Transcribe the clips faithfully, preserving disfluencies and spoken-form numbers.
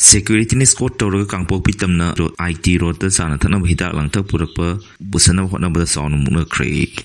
ꯁꯦꯀ꯭ꯌꯨꯔꯤꯇꯤꯅ Scott ꯇꯧꯔꯒ ꯀꯥꯡꯄꯣꯛꯄꯤ ꯇꯝꯅ ꯔꯣ-, ꯑꯥꯏ ꯇꯤ ꯔꯣꯗꯇ ꯆꯥꯅ ꯊꯛꯅꯕ ꯍꯤꯗꯥꯛ ꯂꯥꯡꯊꯛ ꯄꯨꯔꯛꯄ ꯄꯨꯁꯟꯅꯕ ꯍꯣꯠꯅꯕꯗ ꯆꯥꯎꯅ ꯃꯨꯛꯅꯈ꯭ꯔꯦ꯫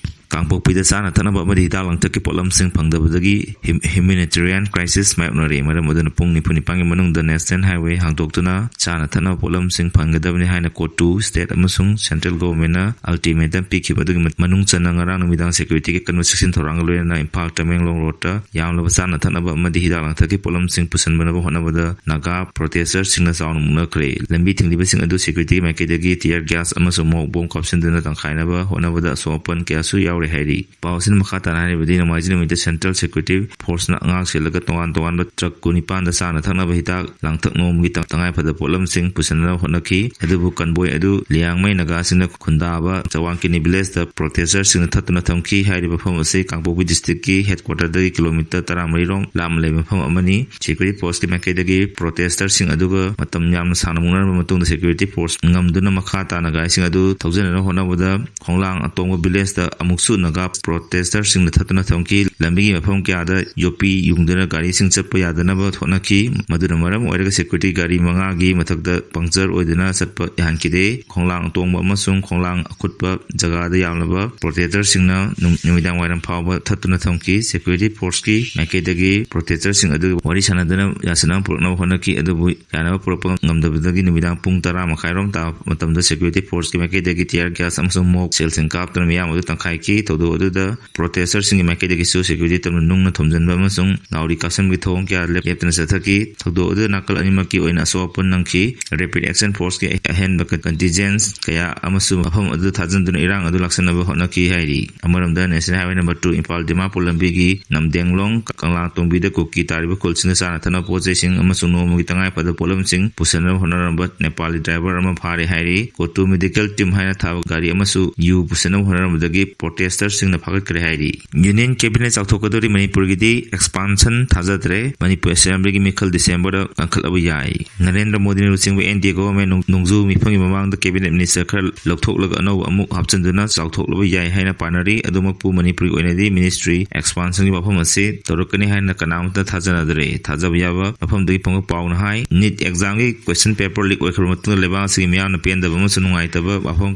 ꯀꯥꯡꯄꯣꯛꯄꯤꯗ ꯆꯥꯅ ꯊꯛꯅꯕ ꯑꯃꯗꯤ ꯍꯤꯗꯥꯛ ꯂꯥꯡꯊꯛꯀꯤ ꯄꯣꯠꯂꯝꯁꯤꯡ ꯐꯪꯗꯕꯗꯒꯤ ꯍ꯭ꯌꯨ-, ꯍ꯭ꯌꯨꯃꯦꯅꯤꯇꯦꯔꯤꯌꯥꯟ ꯀ꯭ꯔꯥꯏꯁꯤꯁ ꯃꯥꯌꯣꯛꯅꯔꯦ꯫ ꯃꯔꯝ ꯑꯗꯨꯅ ꯄꯨꯡ ꯅꯤꯐꯨ ꯅꯤꯄꯥꯟꯒꯤ ꯃꯅꯨꯡꯗ ꯅꯦꯁꯅꯦꯜ ꯍꯥꯏꯋꯦ ꯍꯥꯡꯗꯣꯛꯇꯨꯅ ꯆꯥꯅ ꯊꯛꯅꯕ ꯄꯣꯠꯂꯝꯁꯤꯡ ꯐꯪꯒꯗꯕꯅꯤ ꯍꯥꯏꯅ ꯀꯣꯇꯨ, ꯁ꯭ꯇꯦꯠ ꯑꯃꯁꯨꯡ ꯁꯦꯟꯇ꯭ꯔꯦꯜ ꯒꯣꯚꯔꯟꯃꯦꯟꯠꯅ ꯑꯜꯇꯤꯃꯦꯇꯝ ꯄꯤꯈꯤꯕ ꯑꯗꯨꯒꯤ ꯃꯅꯨꯡ ꯆꯟꯅ ꯉꯔꯥꯡ ꯅꯨꯃꯤꯗꯥꯡ ꯁꯦꯀ꯭ꯌꯨꯔꯤꯇꯤꯒꯤ ꯑꯀꯟꯕ ꯆꯦꯛꯁꯤꯟ ꯊꯧꯔꯥꯡꯒ ꯂꯣꯏꯅꯅ ꯏꯝꯐꯥꯜ ꯇꯃꯦꯡꯂꯣꯡ ꯔꯣꯗꯇ ꯌꯥꯝꯂꯕ ꯆꯥꯅ ꯊꯛꯅꯕ ꯑꯃꯗꯤ ꯍꯤꯗꯥꯛ ꯂꯥꯡꯊꯛꯀꯤ ꯄꯣꯠꯂꯝꯁꯤꯡ ꯄꯨꯁꯟꯕꯅꯕ ꯍꯣꯠꯅꯕꯗ ꯅꯥꯒꯥ ꯄ꯭ꯔꯣꯇꯦꯁꯇꯔꯁꯤꯡꯅ ꯆꯥꯎꯅ ꯃꯨꯛꯅꯈ꯭ꯔꯦ꯫ ꯂꯝꯕꯤ ꯊꯤꯡꯂꯤꯕꯁꯤꯡ ꯑꯗꯨ ꯁꯦꯀ꯭ꯌꯨꯔꯤꯇꯤꯒꯤ ꯃꯥꯏꯀꯩꯗꯒꯤ ꯇꯤꯌꯔ ꯒ꯭ꯌꯥꯁ ꯑꯃꯁꯨꯡ ꯃꯣꯛ ꯕꯣꯝ ꯀꯥꯞꯁꯤꯟꯗꯨꯅ ꯇꯪꯈꯥꯏꯅꯕ ꯍꯣꯠꯅꯕꯗ ꯑꯁꯣꯛ ꯑꯄꯟ ꯀꯌꯥꯁꯨ ꯌꯥꯎꯔꯦ ꯍꯥꯏꯔꯤ꯫ ꯄꯥꯎ ꯑꯁꯤꯅ ꯃꯈꯥ ꯇꯥꯅ ꯍꯥꯏꯔꯤꯕꯗꯤ, ꯅꯣꯡꯃꯥꯏꯖꯤꯡ ꯅꯨꯃꯤꯠꯇ ꯁꯦꯟꯇ꯭ꯔꯦꯜ ꯁꯦꯀ꯭ꯌꯨꯔꯤꯇꯤ ꯐꯣꯔꯁꯅ ꯑꯉꯥꯛ ꯁꯦꯜꯂꯒ ꯇꯣꯉꯥꯟ ꯇꯣꯉꯥꯟꯕ ꯇ꯭ꯔꯛ ꯀꯨꯟꯅꯤꯄꯥꯟꯗ ꯆꯥꯅ ꯊꯛꯅꯕ ꯍꯤꯗꯥꯛ ꯂꯥꯡꯊꯛ ꯅꯣꯡꯃꯒꯤ ꯇ-, ꯇꯉꯥꯏꯐꯗꯕ ꯄꯣꯠꯂꯝꯁꯤꯡ ꯄꯨꯁꯤꯟꯅꯅꯕ ꯍꯣꯠꯅꯈꯤ꯫ ꯑꯗꯨꯕꯨ ꯀꯟꯕꯣꯏ ꯑꯗꯨ ꯂꯤꯌꯥꯡꯃꯩ ꯅꯥꯒꯥꯁꯤꯡꯅ ꯈꯨꯟꯗꯥꯕ ꯆꯋꯥꯡ ꯀꯤꯅꯤ ꯚꯤꯂꯦꯖꯇ ꯄ꯭ꯔꯣꯇꯦꯁꯇꯔꯁꯤꯡꯅ ꯊꯠꯇꯨꯅ ꯊꯝꯈꯤ꯫ ꯍꯥꯏꯔꯤꯕ ꯃꯐꯝ ꯑꯁꯤ ꯀꯥꯡꯄꯣꯛꯄꯤ ꯗꯤꯁꯇ꯭ꯔꯤꯛꯀꯤ ꯍꯦꯗꯀ꯭ꯋꯥꯇꯔꯗꯒꯤ ꯀꯤꯂꯣꯃꯤꯇꯔ ꯇꯔꯥꯃꯔꯤ ꯔꯣꯝ ꯂꯥꯞꯅ ꯂꯩꯕ ꯃꯐꯝ ꯑꯃꯅꯤ꯫ ꯁꯦꯀ꯭ꯌꯨꯔꯤꯇꯤ ꯐꯣꯔꯁꯀꯤ ꯃꯥꯏꯀꯩꯗꯒꯤ ꯄ꯭ꯔꯣꯇꯦꯁꯇꯔꯁꯤꯡ ꯑꯗꯨꯒ ꯃꯇꯝ ꯌꯥꯝꯅ ꯁꯥꯡꯅ ꯃꯨꯛꯅꯔꯕ ꯃꯇꯨꯡꯗ ꯁꯦꯀ꯭ꯌꯨꯔꯤꯇꯤ ꯐꯣꯔꯁ ꯉꯝꯗꯨꯅ ꯃꯈꯥ ꯇꯥꯅ ꯒꯥꯔꯤꯁꯤꯡ ꯑꯗꯨ ꯊꯧꯖꯤꯟꯅꯅꯕ ꯍꯣꯠꯅꯕꯗ ꯈꯣꯡꯂꯥꯡ ꯑꯇꯣꯡꯕ ꯚꯤꯂꯦꯖꯇ ꯑꯃꯨꯛꯁꯨ ꯅꯥꯒꯥ ꯄ꯭ꯔꯣꯇꯦꯁꯇꯔꯁꯤꯡꯅ ꯊꯠꯇꯨꯅ ꯊꯝꯈꯤ꯫ ꯂꯝꯕꯤꯒꯤ ꯃꯐꯝ ꯀꯌꯥꯗ ꯌꯣꯠꯄꯤ ꯌꯨꯡꯗꯨꯅ ꯒꯥꯔꯤꯁꯤꯡ ꯆꯠꯄ ꯌꯥꯗꯅꯕ ꯍꯣꯠꯅꯈꯤ꯫ ꯃꯗꯨꯅ ꯃꯔꯝ ꯑꯣꯏꯔꯒ ꯁꯦꯀ꯭ꯌꯨꯔꯤꯇꯤ ꯒꯥꯔꯤ ꯃꯉꯥꯒꯤ ꯃꯊꯛꯇ ꯄꯪꯆꯔ ꯑꯣꯏꯗꯨꯅ ꯆꯠꯄ ꯌꯥꯍꯟꯈꯤꯗꯦ꯫ ꯈꯣꯡꯂꯥꯡ ꯑꯇꯣꯡꯕ ꯑꯃꯁꯨꯡ ꯈꯣꯡꯂꯥꯡ ꯑꯈꯨꯠꯄ ꯖꯒꯥꯗ ꯌꯥꯝꯂꯕ ꯄ꯭ꯔꯣꯇꯦꯁꯇꯔꯁꯤꯡꯅ ꯅꯨ-, ꯅꯨꯃꯤꯗꯥꯡ ꯋꯥꯏꯔꯝ ꯐꯥꯎꯕ ꯊꯠꯇꯨꯅ ꯊꯝꯈꯤ꯫ ꯁꯦꯀ꯭ꯌꯨꯔꯤꯇꯤ ꯐꯣꯔꯁꯀꯤ ꯃꯥꯏꯀꯩꯗꯒꯤ ꯄ꯭ꯔꯣꯇꯦꯁꯇꯔꯁꯤꯡ ꯑꯗꯨ ꯋꯥꯔꯤ ꯁꯥꯟꯅꯗꯨꯅ ꯌꯥꯁꯤꯟꯅꯕ ꯄꯨꯔꯛꯅꯕ ꯍꯣꯠꯅꯈꯤ, ꯑꯗꯨꯕꯨ ꯌꯥꯅꯕ ꯄꯨꯔꯛꯄ ꯉꯝꯗꯕꯗꯒꯤ ꯅꯨꯃꯤꯗꯥꯡ ꯄꯨꯡ ꯇꯔꯥ ꯃꯈꯥꯏꯔꯣꯝ ꯇꯥꯕ ꯃꯇꯝꯗ ꯁꯦꯀ꯭ꯌꯨꯔꯤꯇꯤ ꯐꯣꯔꯁꯀꯤ ꯃꯥꯏꯀꯩꯗꯒꯤ ꯇꯤꯌꯔ ꯒ꯭ꯌꯥꯁ ꯑꯃꯁꯨꯡ ꯃꯣꯛ ꯁꯦꯜꯁꯤꯡ ꯀꯥꯞꯇꯨꯅ ꯃꯤꯌꯥꯝ ꯑꯗꯨ ꯇꯪꯈꯥꯏꯈꯤ꯫ ꯊꯧꯗꯣꯛ ꯑꯗꯨꯗ ꯄ꯭ꯔꯣꯇꯦꯁꯇꯔꯁꯤꯡꯒꯤ ꯃꯥꯏꯀꯩꯗꯒꯤꯁꯨ ꯁꯦꯀ꯭ꯌꯨꯔꯤꯇꯤ ꯇꯝꯅ ꯅꯨꯡꯅ ꯊꯣꯝꯖꯤꯟꯕ ꯑꯃꯁꯨꯡ ꯅꯥꯎꯔꯤ ꯀꯥꯞꯁꯤꯟꯕꯒꯤ ꯊꯧꯑꯣꯡ ꯀꯌꯥ ꯂꯦꯞ-, ꯂꯦꯞꯇꯅ ꯆꯠꯊꯈꯤ꯫ ꯊꯧꯗꯣꯛ ꯑꯗꯨꯗ ꯅꯥꯀꯜ ꯑꯅꯤꯃꯛꯀꯤ ꯑꯣꯏꯅ ꯑꯁꯣꯛ ꯑꯄꯟ ꯅꯪꯈꯤ꯫ ꯔꯦꯄꯤꯗ ꯑꯦꯛꯁꯟ ꯐꯣꯔꯁꯀꯤ ꯑꯍꯦꯟꯕ ꯀꯟ-, ꯀꯟꯇꯤꯟꯖꯦꯟꯁ ꯀꯌꯥ ꯑꯃꯁꯨ ꯃꯐꯝ ꯑꯗꯨꯗ ꯊꯥꯖꯤꯟꯗꯨꯅ ꯏꯔꯥꯡ ꯑꯗꯨ ꯂꯥꯛꯁꯤꯟꯅꯕ ꯍꯣꯠꯅꯈꯤ ꯍꯥꯏꯔꯤ꯫ ꯑꯃꯔꯣꯝꯗ national highway number two Imphal Dimapur ꯂꯝꯕꯤꯒꯤ ꯅꯝꯗꯦꯡꯂꯣꯡ ꯀꯪꯂꯥ ꯇꯣꯡꯕꯤꯗ ꯀꯨꯀꯤ ꯇꯥꯔꯤꯕ ꯈꯨꯜꯁꯤꯡꯗ ꯆꯥꯅ ꯊꯛꯅꯕ ꯄꯣꯠ ꯆꯩꯁꯤꯡ ꯑꯃꯁꯨꯡ ꯅꯣꯡꯃꯒꯤ ꯇꯉꯥꯏꯐꯗꯕ ꯄꯣꯠꯂꯝꯁꯤꯡ ꯄꯨꯁꯤꯟꯅꯕ ꯍꯣꯠꯅꯔꯝꯕ ꯅꯦꯄꯥꯂꯤ ꯗ꯭ꯔꯥꯏꯚꯔ ꯑꯃ ꯐꯥꯔꯦ ꯍꯥꯏꯔꯤ꯫ ꯀꯣꯇꯨ ꯃꯦꯗꯤꯀꯦꯜ ꯇꯤꯝ ꯍꯥꯏꯅ ꯊꯥꯕ ꯒꯥꯔꯤ ꯑꯃꯁꯨ ꯌꯨ ꯄꯨꯁꯤꯟꯅꯕ ꯍꯣꯠꯅꯔꯝꯕꯗꯒꯤ ꯄ꯭ꯔꯣꯇꯦꯁ ꯃꯤꯅꯤꯁꯇꯔꯁꯤꯡꯅ ꯐꯥꯒꯠꯈ꯭ꯔꯦ ꯍꯥꯏꯔꯤ꯫ ꯌꯨꯅꯤꯌꯟ ꯀꯦꯕꯤꯅꯦꯠ ꯆꯥꯎꯊꯣꯛꯀꯗꯧꯔꯤ, ꯃꯅꯤꯄꯨꯔꯒꯤꯗꯤ ꯑꯦꯛꯁꯄꯥꯟꯁꯟ ꯊꯥꯖꯗ꯭ꯔꯦ, ꯃꯅꯤꯄꯨꯔ ꯑꯦꯁꯦꯝꯕ꯭ꯂꯤꯒꯤ ꯃꯤꯈꯜ ꯗꯤꯁꯦꯝꯕꯔꯗ ꯀꯟꯈꯠꯂꯕ ꯌꯥꯏ꯫ ꯅꯔꯦꯟꯗ꯭ꯔ ꯃꯣꯗꯤꯅ ꯂꯨꯆꯤꯡꯕ ꯑꯦꯟ ꯗꯤ ꯑꯦ ꯒꯣꯚꯔꯟꯃꯦꯟ ꯅꯣꯡ-, ꯅꯣꯡꯖꯨ ꯃꯤꯐꯝꯒꯤ ꯃꯃꯥꯡꯗ ꯀꯦꯕꯤꯅꯦꯠ ꯃꯤꯅꯤꯁꯇꯔ ꯈꯔ ꯂꯧꯊꯣꯛꯂꯒ ꯑꯅꯧꯕ ꯑꯃꯨꯛ ꯍꯥꯞꯆꯤꯟꯗꯨꯅ ꯆꯥꯎꯊꯣꯛꯂꯕ ꯌꯥꯏ ꯍꯥꯏꯅ ꯄꯥꯅꯔꯤ꯫ ꯑꯗꯨꯃꯛꯄꯨ ꯃꯅꯤꯄꯨꯔꯒꯤ ꯑꯣꯏꯅꯗꯤ ꯃꯤꯅꯤꯁꯇ꯭ꯔꯤ ꯑꯦꯛꯁꯄꯥꯟꯁꯟꯒꯤ ꯋꯥꯐꯝ ꯑꯁꯤ ꯇꯧꯔꯛꯀꯅꯤ ꯍꯥꯏꯅ ꯀꯅꯥꯃꯠꯇ ꯊꯥꯖꯅꯗ꯭ꯔꯦ꯫ ꯊꯥꯖꯕ ꯌꯥꯕ ꯃꯐꯝꯗꯒꯤ ꯐꯪꯕ ꯄꯥꯎꯅ ꯍꯥꯏ, ꯅꯤꯠ ꯑꯦꯛꯖꯥꯝꯒꯤ ꯀꯣꯏꯁꯟ ꯄꯦꯄꯔ ꯂꯤꯛ ꯑꯣꯏꯈ꯭ꯔꯕ ꯃꯇꯨꯡꯗ ꯂꯩꯕꯥꯛ ꯑꯁꯤꯒꯤ ꯃꯤꯌꯥꯝꯅ ꯄꯦꯟꯗꯕ ꯑꯃꯁꯨꯡ ꯅꯨꯡꯉꯥꯏꯇꯕ ꯋꯥꯐꯝ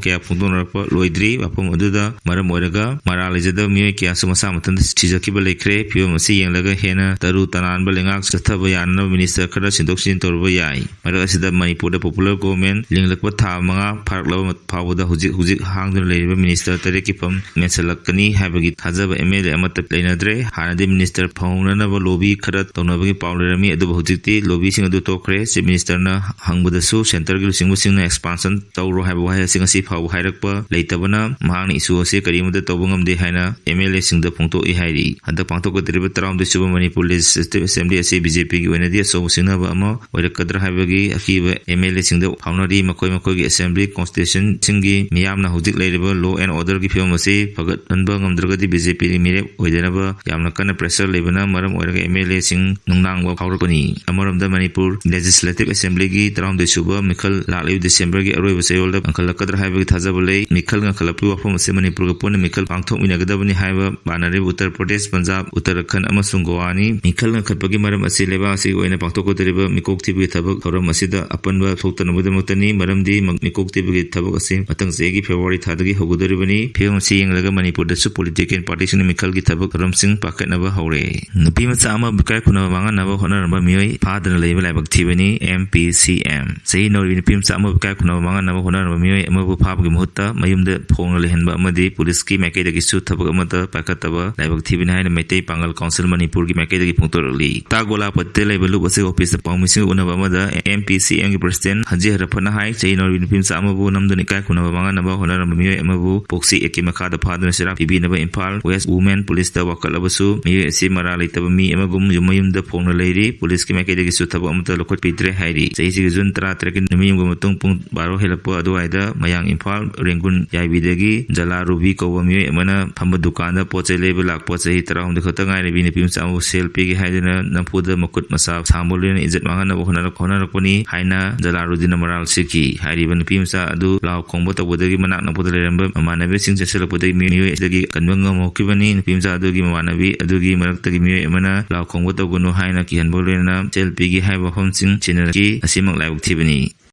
ꯀꯌꯥ ꯐꯣꯡꯗꯣꯛꯅꯔꯛꯄ ꯂꯣꯏꯗ꯭ꯔꯤ꯫ ꯋꯥꯐꯝ ꯑꯗꯨꯗ ꯃꯔꯝ ꯑꯣꯏꯔꯒ ꯃꯔꯥꯜ ꯂꯩꯖꯗꯕ ꯃꯤꯑꯣꯏ ꯀꯌꯥꯁꯨ ꯃꯁꯥ ꯃꯊꯟꯇ ꯁꯤꯖꯈꯤꯕ ꯂꯩꯈ꯭ꯔꯦ꯫ ꯐꯤꯕꯝ ꯑꯁꯤ ꯌꯦꯡꯂꯒ ꯍꯦꯟꯅ ꯇꯔꯨ ꯇꯅꯥꯟꯕ ꯂꯩꯉꯥꯛ ꯆꯠꯊꯕ ꯌꯥꯅꯅꯕ ꯃꯤꯅꯤꯁꯇꯔ ꯈꯔ ꯁꯤꯟꯗꯣꯛ ꯁꯤꯟꯖꯤꯟ ꯇꯧꯔꯨꯕ ꯌꯥꯏ꯫ ꯃꯔꯛ ꯑꯁꯤꯗ ꯃꯅꯤꯄꯨꯔꯗ ꯄꯣꯄꯨꯂꯔ ꯒꯣꯚꯔꯟꯃꯦꯟ ꯂꯤꯡꯂꯛꯄ ꯊꯥ ꯃꯉꯥ ꯐꯥꯔꯛꯂꯕ ꯐꯥꯎꯕꯗ ꯍꯧꯖꯤꯛ ꯍꯧꯖꯤꯛ ꯍꯥꯡꯗꯨꯅ ꯂꯩꯔꯤꯕ ꯃꯤꯅꯤꯁꯇꯔ ꯇꯔꯦꯠꯀꯤ ꯐꯝ ꯃꯦꯟꯁꯤꯜꯂꯛꯀꯅꯤ ꯍꯥꯏꯕꯒꯤ ꯊꯥꯖꯕ ꯑꯦꯝ ꯑꯦꯜ ꯑꯦ ꯑꯃꯠꯇ ꯂꯩꯅꯗ꯭ꯔꯦ꯫ ꯍꯥꯟꯅꯗꯤ ꯃꯤꯅꯤꯁꯇꯔ ꯐꯪꯍꯧꯅꯅꯕ ꯂꯣꯕꯤ ꯈꯔ ꯇꯧꯅꯕꯒꯤ ꯄꯥꯎ ꯂꯩꯔꯝꯃꯤ, ꯑꯗꯨꯕꯨ ꯍꯧꯖꯤꯛꯇꯤ ꯂꯣꯕꯤꯁꯤꯡ ꯑꯗꯨ ꯇꯣꯛꯈ꯭ꯔꯦ꯫ ꯆꯤꯐ ꯃꯤꯅꯤꯁꯇꯔꯅ ꯍꯪꯕꯗꯁꯨ ꯁꯦꯟꯇꯔꯒꯤ ꯂꯨꯆꯤꯡꯕꯁꯤꯡꯅ ꯑꯦꯛꯁꯄꯥꯟꯁꯟ ꯇꯧꯔꯣ ꯍꯥꯏꯕ ꯋꯥꯍꯩ ꯑꯁꯤ ꯉꯁꯤ ꯐꯥꯎꯕ ꯍꯥꯏꯔꯛꯄ ꯂꯩꯇꯕꯅ ꯃꯍꯥꯛꯅ ꯏꯁꯨ ꯑꯁꯤ ꯀꯔꯤꯃꯠꯇ ꯇꯧꯕ ꯉꯝꯗꯦ ꯍꯥꯏꯅ ꯑꯦꯝ ꯑꯦꯜ ꯑꯦꯁꯤꯡꯗ ꯐꯣꯡꯗꯣꯛꯏ ꯍꯥꯏꯔꯤ꯫ ꯍꯟꯗꯛ ꯄꯥꯡꯊꯣꯛꯀꯗꯧꯔꯤꯕ ꯇꯔꯥꯍꯨꯝꯗꯣꯏ ꯁꯨꯕ ꯃꯅꯤꯄꯨꯔ ꯂꯦꯖꯤꯁꯂꯦꯇꯤꯚ ꯑꯦꯁꯦꯝꯕ꯭ꯂꯤ ꯑꯁꯤ ꯕꯤ ꯖꯦ ꯄꯤꯒꯤ ꯑꯣꯏꯅꯗꯤ ꯑꯆꯧꯕ ꯁꯤꯡꯅꯕ ꯑꯃ ꯑꯣꯏꯔꯛꯀꯗ꯭ꯔꯥ ꯍꯥꯏꯕꯒꯤ ꯑꯀꯤꯕ ꯑꯦꯝ ꯑꯦꯜ ꯑꯦꯁꯤꯡꯗ ꯐꯥꯎꯅꯔꯤ꯫ ꯃꯈꯣꯏ ꯃꯈꯣꯏꯒꯤ ꯑꯦꯁꯦꯝꯕ꯭ꯂꯤ ꯀꯣꯟꯁꯇꯤꯇ꯭ꯌꯨꯁꯟꯁꯤꯡꯒꯤ ꯃꯤꯌꯥꯝꯅ ꯍꯧꯖꯤꯛ ꯂꯩꯔꯤꯕ ꯂꯣ ꯑꯦꯟ ꯑꯣꯔꯗꯔꯒꯤ ꯐꯤꯕꯝ ꯑꯁꯤ ꯐꯒꯠꯍꯟꯕ ꯉꯝꯗ꯭ꯔꯒꯗꯤ ꯕꯤ ꯖꯦ ꯄꯤꯒꯤ ꯃꯤꯔꯦꯞ ꯑꯣꯏꯗꯅꯕ ꯌꯥꯝꯅ ꯀꯟꯅ ꯄ꯭ꯔꯦꯁꯔ ꯂꯩꯕꯅ ꯃꯔꯝ ꯑꯣꯏꯔꯒ ꯑꯦꯝ ꯑꯦꯜ ꯑꯦꯁꯤꯡ ꯅꯨꯡꯅꯥꯡꯕ ꯐꯥꯎꯔꯛꯄꯅꯤ꯫ ꯑꯃꯔꯣꯝꯗ ꯃꯅꯤꯄꯨꯔ ꯂꯦꯖꯤꯁꯂꯦꯇꯤꯚ ꯑꯦꯁꯦꯝꯕ꯭ꯂꯤꯒꯤ ꯇꯔꯥꯍꯨꯝꯗꯣꯏ ꯁꯨꯕ ꯃꯤꯈꯜ ꯂꯥꯛꯂꯤꯕ ꯗꯤꯁꯦꯝꯕꯔꯒꯤ ꯑꯔꯣꯏꯕ ꯆꯌꯣꯜꯗ ꯀꯟꯈꯠꯂꯛꯀꯗ꯭ꯔꯥ ꯍꯥꯏꯕꯒꯤ ꯊꯥꯖꯕ ꯂꯩ꯫ ꯃꯤꯈꯜ ꯉꯟꯈꯠꯂꯛꯄꯒꯤ ꯋꯥꯐꯝ ꯑꯁꯤ ꯃꯅꯤꯄꯨꯔꯒ ꯄꯨꯟꯅ ꯃꯤꯈꯜ ꯄꯥꯡꯊꯣꯛꯃꯤꯟꯅꯒꯗꯕꯅꯤ ꯍꯥꯏꯕ ꯄꯥꯅꯔꯤꯕ ꯎꯠꯇꯔ ꯄ꯭ꯔꯗꯦꯁ, ꯄꯟꯖꯥꯕ, ꯎꯠꯇꯔꯥꯈꯟꯗ ꯑꯃꯁꯨꯡ ꯒꯣꯋꯥꯅꯤ꯫ ꯃꯤꯈꯜ ꯉꯟꯈꯠꯄꯒꯤ ꯃꯔꯝ ꯑꯁꯤ ꯂꯩꯕꯥꯛ ꯑꯁꯤꯒꯤ ꯑꯣꯏꯅ ꯄꯥꯡꯊꯣꯛꯀꯗꯧꯔꯤꯕ ꯃꯤꯀꯣꯛ ꯊꯤꯕꯒꯤ ꯊꯕꯛ ꯊꯧꯔꯝ ꯑꯁꯤꯗ ꯑꯄꯟꯕ ꯊꯣꯛꯇꯅꯕꯒꯤꯗꯃꯛꯇꯅꯤ, ꯃꯔꯝꯗꯤ ꯃ-, ꯃꯤꯀꯣꯛ ꯊꯤꯕꯒꯤ ꯊꯕꯛ ꯑꯁꯤ ꯃꯊꯪ ꯆꯍꯤꯒꯤ ꯐꯦꯕ꯭ꯔꯨꯋꯥꯔꯤ ꯊꯥꯗꯒꯤ ꯍꯧꯒꯗꯧꯔꯤꯕꯅꯤ꯫ ꯐꯤꯕꯝ ꯑꯁꯤ ꯌꯦꯡꯂꯒ ꯃꯅꯤꯄꯨꯔꯗꯁꯨ ꯄꯣꯂꯤꯇꯤꯀꯦꯜ ꯄꯥꯔꯇꯤꯁꯤꯡꯅ ꯃꯤꯈꯜꯒꯤ ꯊꯕꯛ ꯊꯧꯔꯝꯁꯤꯡ ꯄꯥꯏꯈꯠꯅꯕ ꯍꯧꯔꯦ꯫ ꯅꯨꯄꯤ ꯃꯆꯥ ꯑꯃꯕꯨ ꯏꯀꯥꯏ ꯈꯨꯝꯅꯕ ꯃꯥꯡꯍꯟꯅꯕ ꯍꯣꯠꯅꯔꯝꯕ ꯃꯤꯑꯣꯏ ꯐꯥꯗꯅ ꯂꯩꯕ ꯂꯥꯏꯕꯛ ꯊꯤꯕꯅꯤ, ꯑꯦꯝ ꯄꯤ ꯁꯤ ꯑꯦꯝ꯫ ꯆꯍꯤ ꯅꯧꯔꯤꯕ ꯅꯨꯄꯤ ꯃꯆꯥ ꯑꯃꯕꯨ ꯏꯀꯥꯏ ꯈꯨꯝꯅꯕ ꯃꯥꯡꯍꯟꯅꯕ ꯍꯣꯠꯅꯔꯝꯕ ꯃꯤꯑꯣꯏ ꯑꯃꯕꯨ ꯐꯥꯕꯒꯤ ꯃꯍꯨꯠꯇ ꯃꯌꯨꯝꯗ ꯐꯣꯡꯅ ꯂꯩꯍꯟꯕ ꯑꯃꯗꯤ ꯄꯨꯂꯤꯁꯀꯤ ꯃꯥꯏꯀꯩꯗꯒꯤꯁꯨ ꯊꯕꯛ ꯑꯃꯠꯇ ꯄꯥꯏꯈꯠꯇꯕ ꯂꯥꯏꯕꯛ ꯊꯤꯕꯅꯤ ꯍꯥꯏꯅ ꯃꯩꯇꯩ ꯄꯥꯡꯒꯜ ꯀꯥꯎꯟꯁꯤꯜ ꯃꯅꯤꯄꯨꯔꯒꯤ ꯃꯥꯏꯀꯩꯗꯒꯤ ꯐꯣꯡꯗꯣꯔꯛꯂꯤ꯫ ꯇꯥ ꯒꯣꯂꯥꯄꯇꯤꯗ ꯂꯩꯕ ꯂꯨꯞ ꯑꯁꯤ ꯑꯣꯐꯤꯁꯇ ꯄꯥꯎꯃꯤꯁꯤꯡꯒ ꯎꯅꯕ ꯑꯃꯗ ꯑꯦꯝ ꯄꯤ ꯁꯤ ꯑꯦꯝꯒꯤ ꯄ꯭ꯔꯁꯤꯗꯦꯟ ꯍꯟꯖꯤ ꯍꯔꯄꯅ ꯍꯥꯏ, ꯆꯍꯤ ꯅꯧꯔꯤꯕ ꯅꯨꯄꯤ ꯃꯆꯥ ꯑꯃꯕꯨ ꯅꯝꯗꯨꯅ ꯏꯀꯥꯏ ꯈꯨꯝꯅꯕ ꯃꯥꯡꯍꯟꯅꯕ ꯍꯣꯠꯅꯔꯝꯕ ꯃꯤꯑꯣꯏ ꯑꯃꯕꯨ ꯄꯣꯛꯁꯤ ꯑꯦꯛꯀꯤ ꯃꯈꯥꯗ ꯐꯥꯗꯨꯅ ꯆꯩꯔꯥꯛ ꯄꯤꯕꯤꯅꯕ ꯏꯝꯐꯥꯜ ꯋꯦꯁ ꯋꯨꯃꯦꯟ ꯄꯨꯂꯤꯁꯇ ꯋꯥꯀꯠꯂꯕꯁꯨ ꯃꯤꯑꯣꯏ ꯑꯁꯤ ꯃꯔꯥꯜ ꯂꯩꯇꯕ ꯃꯤ ꯑꯃꯒꯨꯝ ꯌꯨꯝ ꯃꯌꯨꯝꯗ ꯐꯣꯡꯅ ꯂꯩꯔꯤ꯫ ꯄꯨꯂꯤꯁꯀꯤ ꯃꯥꯏꯀꯩꯗꯒꯤꯁꯨ ꯊꯕꯛ ꯑꯃꯠꯇ ꯂꯧꯈꯠꯄꯤꯗ꯭ꯔꯦ ꯍꯥꯏꯔꯤ꯫ ꯆꯍꯤꯁꯤꯒꯤ ꯖꯨꯟ ꯇꯔꯥꯇꯔꯦꯠꯀꯤ ꯅꯨꯃꯤꯠꯌꯨꯡꯒꯤ ꯃꯇꯨꯡ ꯄꯨꯡ ꯕꯥꯔꯣ ꯍꯦꯜꯂꯛꯄ ꯑꯗꯨꯋꯥꯏꯗ ꯃꯌꯥꯡ ꯏꯝꯐꯥꯜ ꯔꯦꯡꯒꯨꯟ ꯌꯥꯏꯕꯤꯗꯒꯤ ꯖꯂꯥ ꯔꯨꯕꯤ ꯀꯧꯕ ꯃꯤꯑꯣꯏ ꯃꯤꯑꯣꯏ ꯑꯃꯅ ꯐꯝꯕ ꯗꯨꯀꯥꯟꯗ ꯄꯣꯠ ꯆꯩ ꯂꯩꯕ ꯂꯥꯛꯄ ꯆꯍꯤ ꯇꯔꯥꯍꯨꯝꯗꯣꯏ ꯈꯛꯇ ꯉꯥꯏꯔꯕꯤ ꯅꯨꯄꯤ ꯃꯆꯥ ꯑꯃꯕꯨ ꯁꯦꯜ ꯄꯤꯒꯦ ꯍꯥꯏꯗꯨꯅ ꯅꯝꯐꯨꯗ ꯃꯈꯨꯠ ꯃꯁꯥ ꯁꯥꯡꯕ ꯂꯣꯏꯅ ꯏꯖꯠ ꯃꯥꯡꯍꯟꯅꯕ ꯍꯣꯠꯅꯔꯛ-, ꯍꯣꯠꯅꯔꯛꯄꯅꯤ ꯍꯥꯏꯅ ꯖꯂꯥꯂꯨꯗꯤꯟꯅ ꯃꯔꯥꯜ ꯁꯤꯈꯤ꯫ ꯍꯥꯏꯔꯤꯕ ꯅꯨꯄꯤ ꯃꯆꯥ ꯑꯗꯨ ꯂꯥꯎ ꯈꯣꯡꯕ ꯇꯧꯕꯗꯒꯤ ꯃꯅꯥꯛ ꯅꯛꯄꯗ ꯂꯩꯔꯝꯕ ꯃꯃꯥꯟꯅꯕꯤꯁꯤꯡ ꯆꯦꯟꯁꯤꯜꯂꯛꯄꯗꯒꯤ ꯃꯤꯑꯣꯏ ꯑꯁꯤꯗꯒꯤ ꯀꯟꯕ ꯉꯝꯍꯧꯈꯤꯕꯅꯤ꯫ ꯅꯨꯄꯤ ꯃꯆꯥ ꯑꯗꯨꯒꯤ ꯃꯃꯥꯟꯅꯕꯤ ꯑꯗꯨꯒꯤ ꯃꯔꯛꯇꯒꯤ ꯃꯤꯑꯣꯏ ꯑꯃꯅ ꯂꯥꯎ ꯈꯣꯡꯕ ꯇꯧꯒꯅꯨ ꯍꯥꯏꯅ ꯀꯤꯍꯟꯕ ꯂꯣꯏꯅꯅ ꯁꯦꯜ ꯄꯤꯒꯦ ꯍꯥꯏꯕ ꯋꯥꯐꯝꯁꯤꯡ ꯁꯤꯖꯤꯟꯅꯔꯛꯈꯤ꯫ ꯑꯁꯤꯃꯛ ꯂꯥꯏꯕꯛ ꯊꯤꯕꯅꯤ꯫